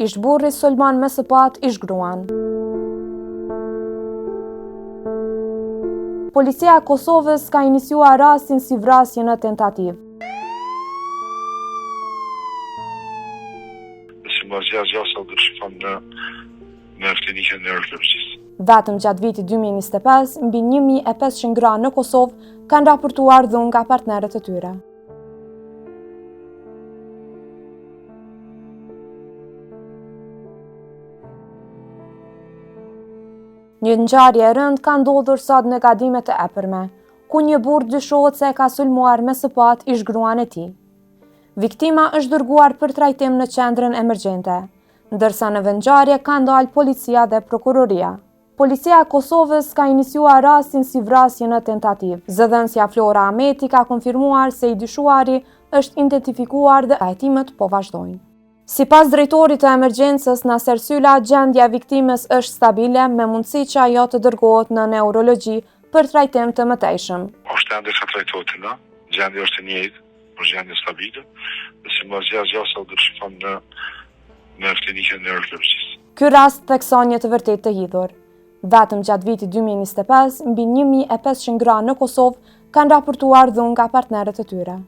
Ish-burri sulmon me sëpatë ish-gruan. Policia e Kosovës ka iniciuar rastin si vrasje në tentativë. Sipas gjasave do të shkon në në klinikën e neurokirurgjisë. Vetëm gjatë vitit 2025, mbi 1500 gra në Kosovë kanë raportuar dhunë nga partnerët e tyre. Një ngjarje e rëndë ka ndodhur sot në Gadime të Epërme, ku një burrë dyshohet se e ka sulmuar me sëpatë ish-gruan e tij. Viktima është dërguar për trajtim në qendrën emergjente, ndërsa në vendngjarje kanë dalë policia dhe prokuroria. Policia e Kosovës ka iniciuar rastin si vrasje në tentativë. Zëdhënësja Flora Ahmeti ka konfirmuar se i dyshuari është identifikuar dhe hetimet po vazhdojnë. Sipas drejtorit të emergjencës Naser Syla, gjendja e viktimës është stabile me mundësi që ajo të dërgohet në neurologji për trajtim të mëtejshëm. Është ende ka trajtohet te na, gjendja është e njëjtë, është gjendje stabile dhe sipas gjasave do të shkon në në klinikën e neurokirurgjisë. Ky rast thekson një të vërtetë të hidhur. Vetëm gjatë vitit 2025, mbi 1500 gra në Kosovë kanë raportuar dhunë nga partnerët e tyre.